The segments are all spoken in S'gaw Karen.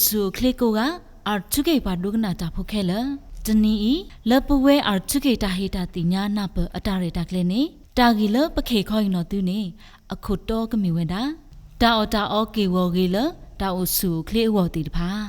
ဆူၣ်အိၣ်ချ့ကိးဂၤ အၣ်ထုက့ၢ်ပှၤဒိကနၣ်တၢ်ဖိခဲလၢာ်, တနံၤအံၤ လၢပဝဲအၣ်ထုက့ၢ်တၢ်ဟ့ၣ်တၢ်သ့ၣ်ညါနၢ်ပၢၢ်အတၢ်ရဲၣ်တၢ်ကျဲၤန့ၣ် တၢ်ဂ့ၢ်လၢပကဟ့ၣ်ခီအံၤနီၢ်သုန့ၣ် အခိၣ်တီကမ့ၢ်ဝဲဒၣ် တၢ်အီၣ်တၢ်အီက့ၢ်ဂီၤဂ့ၤလၢတၢ်အိၣ်ဆူၣ်အိၣ်ချ့အဂီၢ်သ့ၣ်တဖၣ်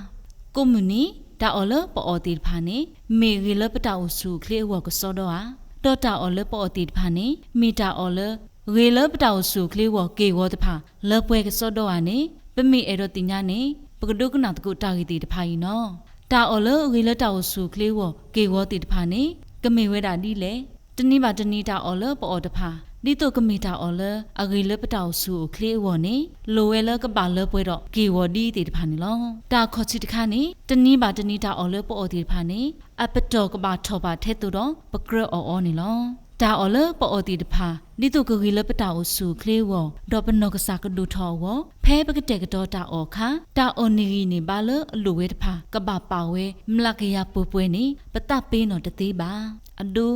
ကိးမုၢ်နံၤ တၢ်အီၣ်လၢပအီၣ်သ့ၣ်တဖၣ်န့ၣ် မ့ၢ်ဂ့ၤလၢပတၢ်အိၣ်ဆူၣ်အိၣ်ချ့အဂီၢ်ကစီဒီဧါ, ဒီးတၢ်အီၣ်လၢပအီၣ်သ့ၣ်တဖၣ်န့ၣ် မ့ၢ်တၢ်အီၣ်လၢ ဂ့ၤလၢပတၢ်အိၣ်ဆူၣ်အိၣ်ချ့အဂီၢ်က့ၢ်ဂီၤတဖၣ် လၢပှဲၤကစီဒီဧါန့ၣ် ပမ့ၢ်အဲၣ်ဒိးသ့ၣ်ညါန့ၣ် ပကဒိကနၣ်သကိးတၢ်ဂ့ၢ်သ့ၣ်တဖၣ်အံၤနီၢ်. တၢ်အီၣ်လၢအဂ့ၤလၢတၢ်အိၣ်ဆူၣ်အိၣ်ချ့အဂီၢ်က့ၢ်ဂီၤသ့ၣ်တဖၣ်န့ၣ် ကမ့ၢ်ဝဲဒၣ်ဒ်လဲၣ်. တနံၤဘၣ်တနံၤတၢ်အီၣ်လၢပအီၣ်တဖၣ် ဒ်သိးကမ့ၢ်တၢ်အီၣ်လၢအဂ့ၤလၢပတၢ်အိၣ်ဆူၣ်အိၣ်ချ့အဂီၢ်န့ၣ် လိၣ်ဝဲလၢကဘၣ်လၢပှဲၤဒီးက့ၢ်ဂီၤဒ်သ့ၣ်တဖၣ်န့ၣ်လီၤ. တၢ်ခီၣ်ထံးတခါန့ၣ် တနံၤဘၣ်တနံၤတၢ်အီၣ်လၢပအီၣ်သ့ၣ်တဖၣ်န့ၣ် အပတီၢ်ကဘၣ်ထီၣ်ဘၣ်ထဲသိးဒီး ပကြၢးအီၣ်အီၤန့ၣ်လီၤ. တၢ်အီၣ်လၢပအီၣ်သ့ၣ်တဖၣ် ဒ်သိးကဂ့ၤလၢပတၢ်အိၣ်ဆူၣ်အိၣ်ချ့အဂီၢ် ဒီးပနီၢ်ကစၢ်ကဒိၣ်ထီၣ်အဂီၢ် ဖဲပကတဲာ်ကတီၤတၢ်အီၣ်အခါ တၢ်အီၣ်န့ၢ်ဂံၢ်န့ၢ်ဘါလၢအလိၣ်ဝဲတဖၣ် ကဘၣ်ပာ်ဝဲမျးကယၤပှဲၤပှဲၤန့ၣ် ပသးပ့ၤနီၣ်တသ့ဘၣ်. အဒိ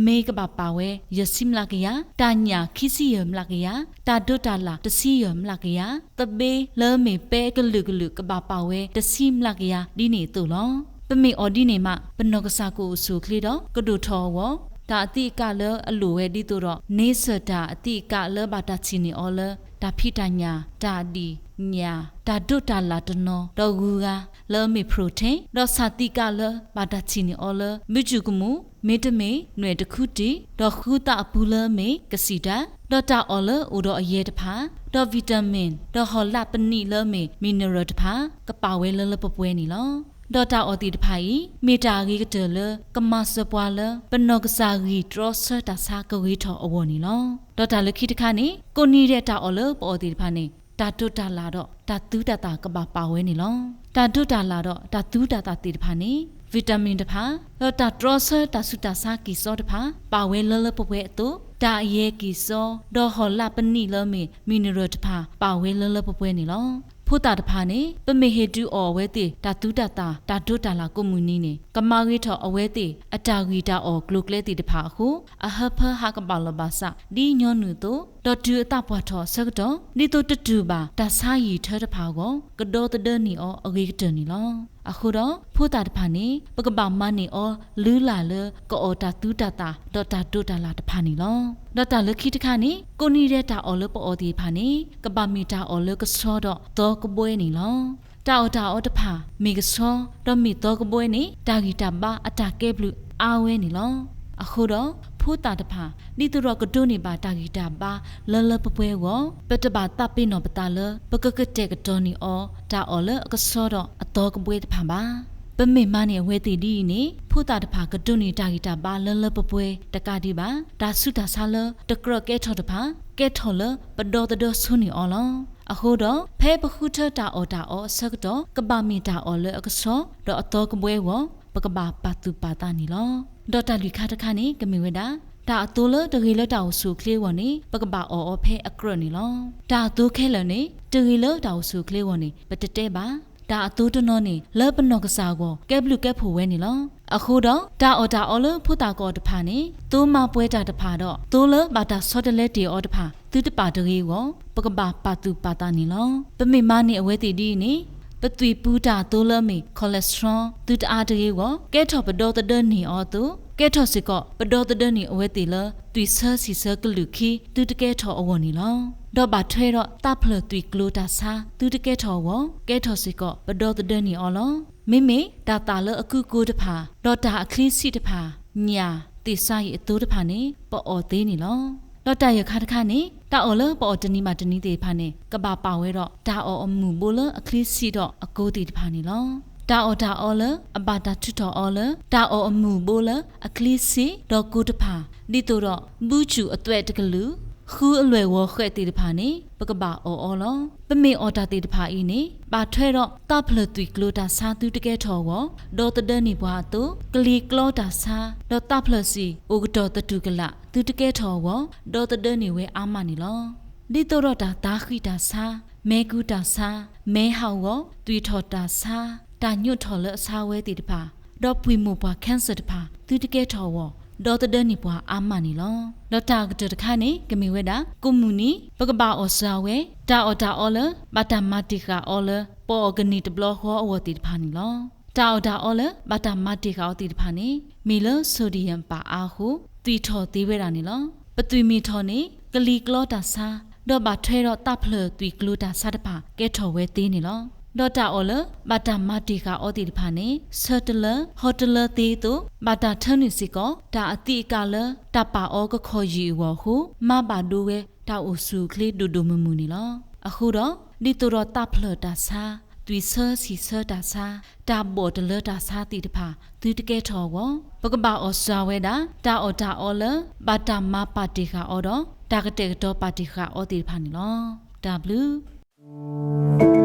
မ့ၢ်ကဘၣ်ပာ်ဝဲ ယဲၢ်ဆံမျးကယၤ, တၢ်ညၣ်ခံဆံယဲၢ်မျးကယၤ, တၢ်ဒိးတၢ်လၣ်တဆံယဲၢ်မျးကယၤ, သဘ့လၢအမ့ၢ်ပဲကလုာ်ကလုာ် ကဘၣ်ပာ်ဝဲတဆံမျးကယၤ ဒ်န့ၣ်အသိးလီၤ. ပမ့ၢ်အီၣ်ဒ်န့ၣ်မး ပနီၢ်ကစၢ်ကအိၣ်ဆူၣ်အိၣ်ချ့ဒီး ကဒိၣ်ထီၣ်အဂီၢ် တၢ်အသံးအကာ်လၢအလိၣ်ဝဲဒ်သိးဒီး န့ဆၢၣ်တၢ်အသံးအကာ်လၢဘၣ်တၢ်ထံၣ်န့ၢ်အီၤလၢ တၢ်ဖံးတၢ်ညၣ်, တၢ်ဒံၣ်ညၣ်, တၢ်ဒိးတၢ်လၣ်တနီၤ ဒီးဂုၤဂၤ လၢအမ့ၢ် protein ဒီးဆၣ်သံးအကာ်လၢဘၣ်တၢ်ထံၣ်န့ၢ်အီၤလၢ ဘုကျူၤကမူၣ် မ့တမ့ၢ် နွဲၣ်တခူတံၢ် ဒီးဃုသးအပူၤလၢအမ့ၢ် ကစံၣ်တၢ်, ဒီးတၢ်အီၣ်လၢအိၣ်ဒီးအယဲၢ်တဖၣ်, ဒီး vitamin ဒီးဟီၣ်လာ်ပနံးလၢအမ့ၢ် mineral တဖၣ် ကပာ်ဝဲလၢလၢပှဲၤပှဲၤန့ၣ်လီၤ. ဒီးတၢ်အီၣ်သ့ၣ်တဖၣ်အံၤ မ့ၢ်တၢ်အဂ့ၤကတၢၢ်လၢ ကမၤစၢၤပှၤလၢ ပနီၢ်ကစၢ်ဂံၢ်တြီဆၢတၢ်ဆါကဂ့ၤထီၣ်အဂီၢ်န့ၣ်လီၤ. ဒီးတၢ်လၢခံတခါန့ၣ် ကိးနံၤဒဲးတၢ်အီၣ်လၢပအီၣ်သ့ၣ်တဖၣ်န့ၣ် တၢ်ဒိးတၢ်လၣ်ဒီးတၢ်သူတၢ်သၣ်ကဘၣ်ပာ်ဝဲန့ၣ်လီၤ. တၢ်ဒိးတၢ်လၣ်ဒီးတၢ်သူတၢ်သၣ်သ့ၣ်တဖၣ်န့ၣ် vitamin တဖၣ် ဒီးတၢ်တြီဆၢတၢ်ဆူးတၢ်ဆါကံၢ်စီတဖၣ် ပာ်ဝဲလၢလၢပှဲၤပှဲၤအသိး တၢ်အယဲၢ်ကံၢ်စီ ဒီးဟီၣ်လာ်ပနံးလၢအမ့ၢ် mineral တဖၣ် ပာ်ဝဲလၢလၢပှဲၤပှဲၤန့ၣ်လီၤ. ဖိသၣ်တဖၣ်န့ၣ် ပမ့ၢ်ဟ့ၣ်ဒုးအီၣ်အဝဲသ့ၣ် တၢ်သူတၢ်သၣ် တၢ်ဒိးတၢ်လၣ်ကိးမုၢ်နံၤန့ၣ် ကမၤဂ့ၤထီၣ်အဝဲသ့ၣ် အတၢ်ဂံၢ်တၢ်အီၣ်ကျိၤကျဲသ့ၣ်တဖၣ်အဃိ အဟၢဖၢဟးကဘၣ်လီၤဘၣ်စး ဒ်ညီနုၢ်အသိး ဒီးတုၤအသးပှၢ်ထီၣ်အဆၢကတီၢ် ဒ်သိးတတူၢ်ဘၣ်တၢ်ဆါယံာ်ထၢတဖၣ်အဂီၢ် ကဒီသဒၢန့ၢ်အီၤအဂ့ၤကတၢၢ်န့ၣ်လီၤ. အဃိဒီး ဖိသၣ်တဖၣ်န့ၣ် ပကဘၣ်မၤန့ၢ်အီၤလုၢ်လၢ်လၢ ကအီၣ်တၢ်သူတၢ်သၣ် ဒီးတၢ်ဒိးတၢ်လၣ်တဖၣ်န့ၣ်လီၤ. ဒီးတၢ်လၢခံတခါန့ၣ် ကိးနံၤဒဲးတၢ်အီၣ်လၢပအီၣ်သ့ၣ်တဖၣ်န့ၣ် ကဘၣ်မ့ၢ်တၢ်အီၣ်လၢကဆှီဒီးသီကဘှဲန့ၣ်လီၤ. တၢ်အီၣ်တၢ်အီတဖၣ် မ့ၢ်ကဆှီ ဒီးမ့ၢ်သီကဘှဲန့ၣ် တၢ်ဂံၢ်တၢ်ဘါအတၢ်ကဲဘျုးအါဝဲန့ၣ်လီၤ. အဃိဒီး ဖိသၣ်တဖၣ် ဒ်သိးဒီးကဒိးန့ၢ်ဘၣ်တၢ်ဂံၢ်တၢ်ဘါလၢလၢပှဲၤပှဲၤအဂီၢ် ပတဘၣ်သးပ့ၤနီၣ်ပသးလၢ ပကကတဲာ်ကတီၤန့ၢ်အီၤ တၢ်အီၣ်လၢအကဆှီဒီးအသီကဘှဲတဖၣ်ဘၣ်. ပမ့ၢ်မၤန့ၢ်အဝဲသ့ၣ်ဒ်အံၤန့ၣ် ဖိသၣ်တဖၣ်ကဒိးန့ၢ်တၢ်ဂံၢ်တၢ်ဘါလၢလၢပှဲၤပှဲၤတကးဒံးဘၣ် တၢ်ဆူးတၢ်ဆါလၢတကြၢးကဲထီၣ်တဖၣ် ကဲထီၣ်လၢပဒီသဒၢဆိန့ၢ်အီၤလီၤ. အဃိဒီး ဖဲပဃုထၢတၢ်အီၣ်တၢ်အီအဆၢကတီၢ် ကဘၣ်မ့ၢ်တၢ်အီၣ်လၢအကဆှီ ဒီးအသီကဘှဲအဂီၢ် ပကဘၣ်ပာ်သူၣ်ပာ်သးန့ၣ်လီၤ. ဒီးတၢ်လွံၢ်ခါတခါန့ၣ် ကမ့ၢ်ဝဲဒၣ် တၢ်အသိလၢတဂ့ၤလၢတၢ်အိၣ်ဆူၣ်အိၣ်ချ့အဂီၢ်န့ၣ် ပကဘၣ်အီၣ်အီၤဖဲအကြၢးန့ၣ်လီၤ. တၢ်အသိခဲလၢာ်န့ၣ် တဂ့ၤလၢတၢ်အိၣ်ဆူၣ်အိၣ်ချ့အဂီၢ်န့ၣ် ပတတဲဘၣ်. တၢ်အသိတနီၤန့ၣ် လၢပနီၢ်ကစၢ်အဂီၢ် ကဲဘျုးကဲဖှိၣ်ဝဲန့ၣ်လီၤ. အဃိဒီး တၢ်အီၣ်တၢ်အီလၢဖိသၣ်ကအီၣ်တဖၣ်န့ၣ် သိမၤပှဲၤတၢ်တဖၣ်ဒီး သိလၢဘၣ်တၢ်ဆီတလဲတ့ၢ်အီၤတဖၣ် သုတပာ်တဂ့ၤအဂီၢ် ပကဘၣ်ပာ်သူၣ်ပာ်သးန့ၣ်လီၤ. ပမ့ၢ်မၤန့ၢ်အဝဲသ့ၣ်ဒ်အံၤန့ၣ် ပသွံၣ်ပူၤတၢ်အသိလၢအမ့ၢ် cholesterol သုတအါတဂ့ၤအဂီၢ် ကဲထီၣ်ပဒီသဒၢန့ၢ်အီၤအသိး ကဲထီၣ်စ့ၢ်ကီး ပဒီသဒၢန့ၢ်အဝဲသ့ၣ်လၢ သွံၣ်ဆၢဆံၣ်ဆၢကလုာ်ခံ သုတကဲထီၣ်အဂီၢ်န့ၣ်လီၤ. ဒီးဘၣ်ထွဲဒီးသးဖျၢၣ်သွံၣ်ကျိၤတၢ်ဆါ သုတကဲထီၣ်အဂီၢ် ကဲထီၣ်စ့ၢ်ကီး ပဒီသဒၢန့ၢ်အီၤလီၤ. မ့မ့ၢ်တၢ်သၣ်လၢအကုကိတဖၣ် ဒီးတၢ်အချံစံးတဖၣ် ညၣ် သ့ၣ်စါယံာ်အသိတဖၣ်န့ၣ် ပအီၣ်သ့န့ၣ်လီၤ. ဒီးတၢ်ယဲၢ်ခါတခါန့ၣ် တၢ်အီၣ်လၢပအီၣ်တနံၤဘၣ်တနံၤသ့ၣ်တဖၣ်န့ၣ် ကဘၣ်ပာ်ဝဲဒီး တၢ်အီၣ်အမုၢ်ဘိလၢအချံစံးဒီးအကိသ့ၣ်တဖၣ်န့ၣ်လီၤ. တၢ်အီၣ်တၢ်အီလၢအဘၣ်တၢ်ထုးထီၣ်အီၤလၢ တၢ်အီၣ်အမုၢ်ဘိလၢအချံစံးဒီးကိတဖၣ် ဒ်သိးဒီး ဘုကျူၣ်အသွဲၣ်တကလုာ် ဃုအလွဲၢ်ဂီၤဃဲးသ့ၣ်တဖၣ်န့ၣ် ပကဘၣ်အီၣ်အီၤလီၤ. ပမ့ၢ်အီၣ်တၢ်သ့ၣ်တဖၣ်အံၤန့ၣ် ဘၣ်ထွဲဒီးသးဖျၢၣ်သွံၣ်ကျိၤတၢ်ဆါသုတကဲထီၣ်အဂီၢ် ဒီသဒၢန့ၢ်ပှၤအသိး ကလံၤကျီတၢ်ဆါ ဒီးသးဖျၢၣ်စံၣ်အိၣ်ကတီၢ်သတူၢ်ကလာ် သုတကဲထီၣ်အဂီၢ် ဒီသဒၢန့ၢ်ဝဲအါမးန့ၣ်လီၤ. ဒ်သိးဒီးတၢ်သးဃံးတၢ်ဆါ, မဲကူတၢ်ဆါ, မဲဟးဂီၤ, သွံၣ်ထီၣ်တၢ်ဆါ, တၢ်ညိးထီၣ်လၢအဆါဝဲသ့ၣ်တဖၣ်, ဒီးပှံၢ်မိၢ်ပှၢ် cancer တဖၣ် သုတကဲထီၣ်အဂီၢ် ဒီသဒၢန့ၢ်ပှၤအါမးန့ၣ်လီၤ. ဒီးတၢ်အကတၢၢ်တခါန့ၣ် ကမ့ၢ်ဝဲဒၣ် ကိးမုၢ်နံၤ ပကဘၣ်အီၣ်စှၤဝဲ တၢ်အီၣ်တၢ်အီလၢ ဘၣ်တၢ်မၤတ့ၢ်ဃာ်အီၤလၢ ပအီၣ်ကန့ၢ်တဘျီဃီအဂီၢ်သ့ၣ်တဖၣ်န့ၣ်လီၤ. တၢ်အီၣ်တၢ်အီလၢ ဘၣ်တၢ်မၤတ့ၢ်ဃာ်အီၤသ့ၣ်တဖၣ်န့ၣ် မ့ၢ်လၢ sodium ပာ်အါအဃိ သွံၣ်ထီၣ်သ့ဝဲဒၣ်န့ၣ်လီၤ. ပသွံၣ်မ့ၢ်ထီၣ်န့ၣ် ကလံၤကျီတၢ်ဆါ ဒီးဘၣ်ထွဲဒီးသၣ်ဖျၢၣ်သွံၣ်ကျိၤတၢ်ဆါတဖၣ် ကဲထီၣ်ဝဲသ့န့ၣ်လီၤ. ဒီးတၢ်အီၣ်လၢ ဘၣ်တၢ်မၤတ့ၢ်ဃာ်အီၤသ့ၣ်တဖၣ်န့ၣ် ဆၢတလၢ ဟီၣ်တလၢသ့အသိး ဘၣ်တၢ်ထၢနုာ်စ့ၢ်ကီး တၢ်အသံးအကာ်လၢ တၢ်ပာ်အီၤကခီၣ်ယံာ်အဂီၢ်အဃိ မၤဘၣ်ဒိဝဲ တၢ်အိၣ်ဆူၣ်အိၣ်ချ့ဒိၣ်ဒိၣ်မုၢ်မုၢ်န့ၣ်လီၤ. အဃိဒီး ဒ်သိးဒီးသၣ်ဖျၢၣ်တၢ်ဆါ, သွံၣ်ဆၢဆံၣ်ဆၢတၢ်ဆါ, တၢ်ဘီၣ်တလၢတၢ်ဆါသ့ၣ်တဖၣ် သုတကဲထီၣ်အဂီၢ် ပကဘၣ်အီၣ်စှၤဝဲဒၣ် တၢ်အီၣ်တၢ်အီလၢ ဘၣ်တၢ်မၤပာ်တ့ၢ်ဃာ်အီၤဒီး တၢ်ကတဲာ်ကတီၤပာ်တ့ၢ်ဃာ်အီၤသ့ၣ်တဖၣ်န့ၣ်လီၤ. တၢ်ဘျုး